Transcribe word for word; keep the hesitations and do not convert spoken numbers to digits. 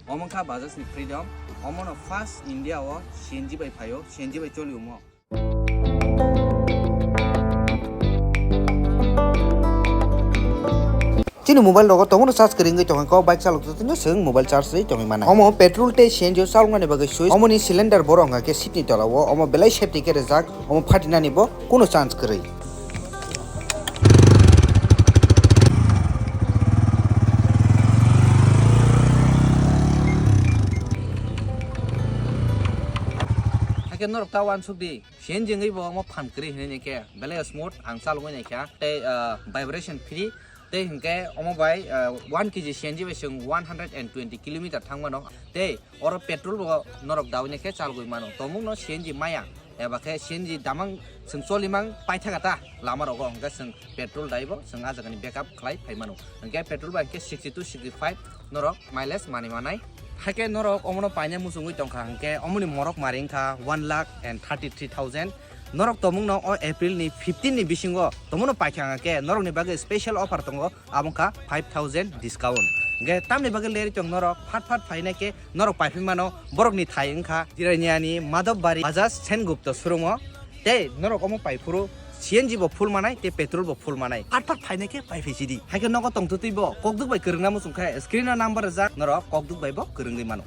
Omo wngkha Bajaj ni freedom. Omo no first India o C N G bai phaio, C N G bai choli omo. Chini mobile rogo tomono charge kwrwi wngwi tongkha, kok bike chalok tongtwino chwng mobile charge rwi tongwi mano. Omo petrol tei C N G o chaloknani bagwi switch, omoni cylinder borok wngkha khe seat ni tola o, omo belai safety khe rwjak, omo phatinani bo kuno chance kwrwi. Hakhe norok ta uansuk di, C N G wngwi bo omo phan kwrwi hinwi khe belai smooth ang chalogwi naikha tei, ah, vibration free. Tei hinkhe omo bai, ah, one K G C N G bai chwng one hundred and twenty kilometer thang mano. Tei oro petrol bo norok dawi naikhe chalogwi mano. Tomungno C N G maya eba khe C N G damang chwng cholimang paithaka ta lama rogo, hinkhe chwng petrol daibo chwng ah jagani backup khlai phai mano. Hinkhe petrol bai hinkhe sixty to sixty five norok mileage manwi manai. Hakhe norok omono paina muchungwi tongkha hinkhe omoni morok mari wngkha one lakh and thirty three thousand. Norok tomungno o April ni fifteen ni bisingo tomono paikha hwnkhe norokni bagwi special offer tongo, abo wngkha five thousand discount. Hinkhe tamni bagwi leri tong norok phat phat phainai khe norok paiphi mano, borokni thai wngkha Jiraniani Madhobari Bajaj Sengupta showroom o. Tei norok omo paiphuru C N G bo full manai tei petrol bo full manai. Phat phat phainai khe paiphi sidi. Haikhe nogo tongtwtwi bo kokduk bai kwrwngna muchungkha screen o number rijak, norok kokduk bai bo kwrwngwi mano.